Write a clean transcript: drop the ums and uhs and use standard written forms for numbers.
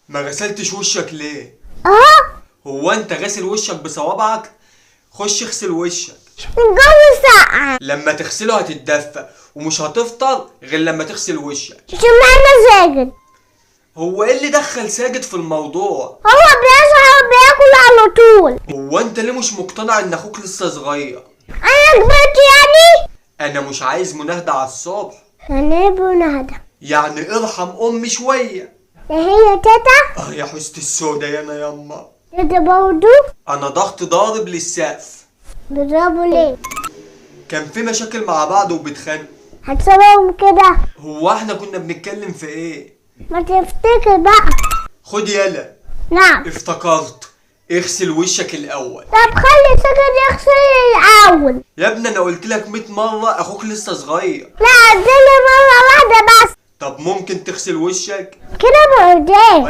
ما غسلتش وشك ليه؟ اهو. هو انت غاسل وشك بصوابعك؟ خش اغسل وشك. الجو ساقع. لما تغسله هتتدفى ومش هتفطر غير لما تغسل وشك. اشمعنى ساجد؟ هو ايه اللي دخل ساجد في الموضوع؟ هو بيصحى وبياكل على طول. هو انت ليه مش مقتنع ان اخوك لسه صغير؟ انا كبرت يعني؟ انا مش عايز مناهدة على الصبح. يعني ايه بنهدى؟ يعني ارحم امي شوية. ده هي تاتا؟ اه يا حسة السودا يا انا يما. تاتا برضو؟ انا ضغط ضارب للسقف. بيضربوا ليه؟ كان في مشاكل مع بعض وبيتخانقوا. هتسيبهم كده؟ هو احنا كنا بنتكلم في ايه؟ ما تفتكر بقى. خد يلا. نعم. افتكرت، اغسل وشك الاول. طب خلي ساجد يغسل الاول. يا ابني انا قلت لك 100 مرة اخوك لسه صغير. لا اغسلي مرة واحدة بس. طب ممكن تغسل وشك؟ كده مرتين.